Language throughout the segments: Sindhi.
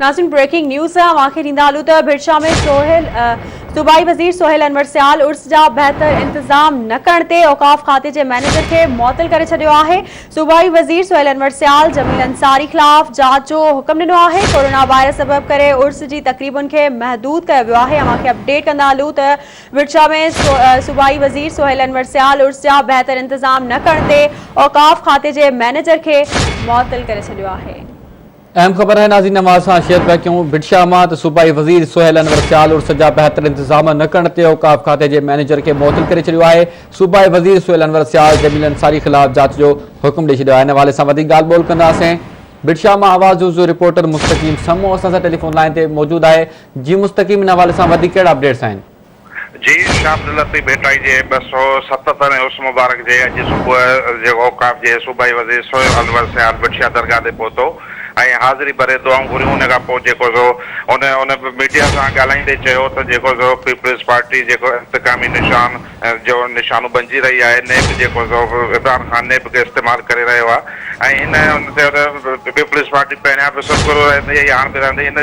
ناظرين بريڪنگ نيوز اوهان کي ڏيندا هلون ته ڀٽشاه ۾ سهيل صوبائي وزير سهيل انور سيال عرس جا بهتر انتظام نه ڪرڻ تي اوقاف کاتي جي مئنيجر کي معطل ڪري ڇڏيو آهي صوبائي وزير سهيل انور سيال جميل انصاري خلاف جاچ جو حڪم ڏنو آهي ڪورونا وائرس سبب ڪري عرس جي تقريبن کي محدود ڪيو ويو آهي اوهان کي اپڊيٽ ڪندا هلون ته ڀٽشاه ۾ صوبائي وزير سهيل انور سيال عرس جا بهتر انتظام نه ڪرڻ تي اوقاف کاتي جي مئنيجر کي معطل ڪري ڇڏيو آهي. اهم خبر آهي ناظرين اوهان سان شيئر پيا ڪيون ڀٽ شاهه مان ته صوبائي وزير سهيل انور سيال عرس جا بهتر انتظام نه ڪرڻ تي اوقاف کاتي جي مئنيجر کي معطل ڪري ڇڏيو آهي صوبائي وزير سهيل انور سيال جميل انصاري خلاف جاچ جو حڪم ڏئي ڇڏيو آهي ان حوالي سان وڌيڪ ڳالهه ٻولهه ڪنداسين ڀٽ شاهه مان آواز نيوز جو رپورٽر مستقيم سمو اسان سان ٽيليفون لائين تي موجود آهي جي مستقيم ان حوالي سان وڌيڪ ڪهڙا اپڊيٽس آهن. جي شاهه عبداللطيف ڀٽائي جي 270 هين عرس مبارڪ جي اڄ صبح جي اوقاف جي صوبائي وزير سهيل انور سيال ڀٽشاهه درگاهه تي پهتو ۽ حاضري ڀري دعائون گهريون ان کان پوء جيڪو سو ان ان ميڊيا سان ڳالهائيندي چيو ته جيڪو سو پيپلز پارٽي جيڪو انتقامي نشان جو نشانو بنجي رهي آهي نيب جيڪو سو عمران خان نيب کي استعمال ڪري رهيو آهي ۽ هن ان چيو ته پيپلز پارٽي پهريان به سرخرو رهندي ۽ هاڻ به رهندي ان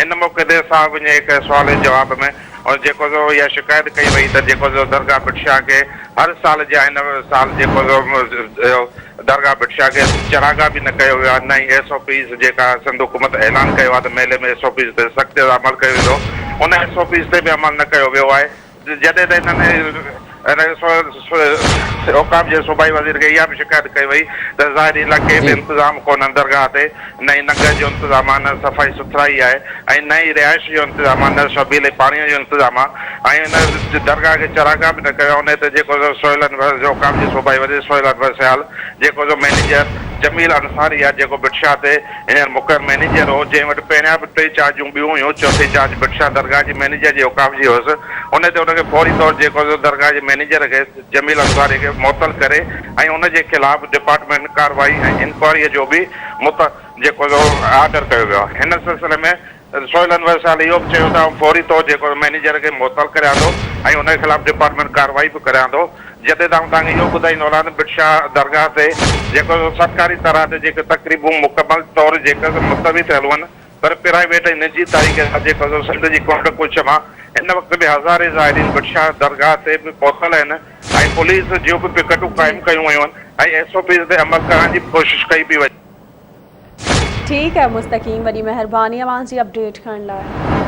ان موقعي تي صاحب جي هڪ سوال جي جواب ۾ ۽ جيڪو سو اها شڪايت ڪئي وئي ته جيڪو سو درگاهه ڀٽ شاهه کي هر سال جيان هن سال جيڪو سو درگاهه ڀٽ شاهه کي چراگاهه به نه ڪيو ويو آهي نه ئي ايس او پيز جيڪا سنڌ حڪومت اعلان ڪيو آهي ته ميلي ۾ ايس او پيز تي سختي سان عمل ڪيو ويندو ان ايس او پيز تي به عمل نه ڪيو ويو آهي جڏهن ته هنن اوقاف جي صوبائي وزير کي اها به شڪايت ڪئي وئي ته ظاهري لاء ڪي به انتظام ڪونهن درگاهه تي نه ئي ننگر جو انتظام آهي نه صفائي سٿرائي آهي ۽ نه ئي رهائش جو انتظام آهي نه سبيل ۽ پاڻيء جو انتظام آهي ۽ ان درگاهه کي چراگاهه به نه ڪيو آهي انهي تي جيڪو سو سهيل انور اوقاف جي صوبائي وزير سهيل انور سيال جيڪو سو مئنيجر جميل انصاري آهي جيڪو ڀٽ شاهه تي هينئر مقرر مئنيجر هو جنهن وٽ پهريان به ٽي چارجون ٻيون هيون چوٿين چارج ڀٽ شاهه درگاهه جي مئنيجر جي اوقاف جي هيس انهي تي ان کي فوري طور جيڪو سو درگاهه جي مئنيجر کي جميل انصاري کي معطل ڪري ۽ ان جي خلاف ڊپارٽمينٽ ڪارروائي ۽ انڪوائريء جو به مت جيڪو سو آرڊر ڪيو ويو آهي. هن سلسلي ۾ سهيل انور سيال اهو به چيو ته آئون فوري طور جيڪو سو مئنيجر کي معطل ڪريان ٿو ۽ ان جي خلاف ڊپارٽمينٽ ڪارروائي به ڪريان ٿو. جڏهن ته آئون توهان کي اهو ٻڌائيندو هلان ته ڀٽ شاهه درگاهه تي جيڪو سو سرڪاري طرح تي جيڪي تقريبون مڪمل طور جيڪو سو ملتوي ٿيل هئن پر پرائيويٽ ۽ نجي طريقي سان جيڪو سو سنڌ جي ڪنڊ ڪڙڇ مان هن وقت به هزارين زائرين ڀٽ شاهه درگاهه تي به پهتل آهن ۽ پوليس جون به پڪٽون قائم ڪيون ويون آهن ۽ ايس او پيز تي عمل ڪرڻ جي به ڪوشش ڪئي پئي وڃي. ٺيڪ آهي مستقيم وڏي مهرباني اوهان جي اپڊيٽ ڪرڻ لاء.